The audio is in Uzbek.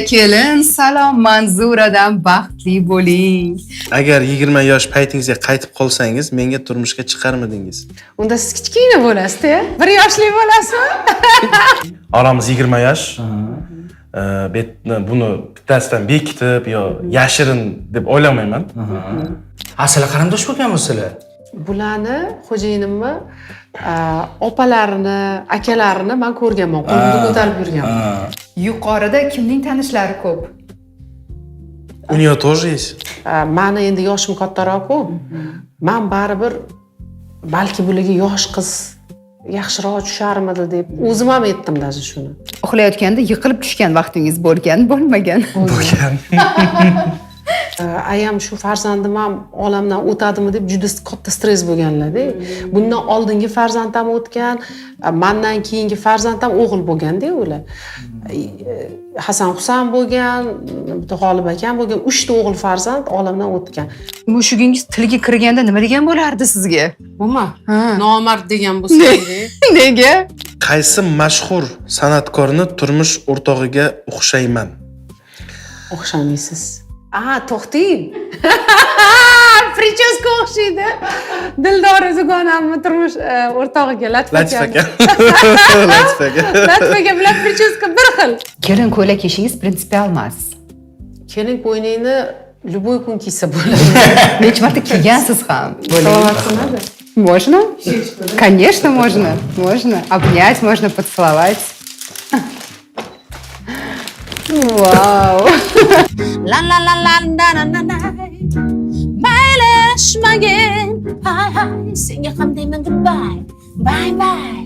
Kelin, salom, Manzuradan baxtli bo'ling. Agar 20 yosh paytingizga qaytib qolsangiz, menga turmushga chiqarmidingiz? Unda siz kichkina bo'lasiz-da, 1 yoshli bo'lasizmi? Oramiz 20 yosh. Betni buni bittasidan bekitib yo yashirin deb o'ylamayman. Ha, sizlar qarindosh bo'lganmisizlar? Bularni, xo'jayinimni opalarini, akalarini man ko'rganman, qo'limda ko'tarib yurganman. Yuqorida kimning tanishlari ko'p? У нее тоже есть. Mani endi yoshim kattaroq-ku, man baribir balki bularga yosh qiz yaxshiroq tusharmidi deb o'zim ham aytdim даже shuni. Uxlayotganda yiqilib tushgan vaqtingiz bo'lgan, bo'lmagan? Bo'lgan. Ayam shu farzandim ham olamdan o'tadimi deb juda katta stress bo'lganlarda. Bundan oldingi farzand ham o'tgan, mandan keyingi farzand ham o'g'il bo'lganda ular. Hasan Husan bo'lgan, bitta G'olib akam bo'lgan, uchta o'g'il farzand olamdan o'tgan. Mushugingiz tilga kirganda nima degan bo'lardi sizga? Bumi? Ha. Nomard degan bo'lsa. Nega? Qaysi mashhur san'atkorni turmush o'rtog'iga o'xshayman? O'xshamaysiz. A, to'xtang, прическа o'xshaydi Dildora Dugonamni turmush o'rtog'iga, Latif. Latif aka. Latif aka. Latif aka bilan прическа bir xil. Kelin ko'ylak kiyishingiz prinsipial emas. Kelin ko'ylakni любой kun kiysa bo'ladi. Necha marta kiygansiz ham. Надо? Можно? Конечно, можно. Можно. Обнять, можно поцеловать. Вау. La la la la na na na na. Maylashmagin, hay hay, senga ham deyman goodbye. Bye bye.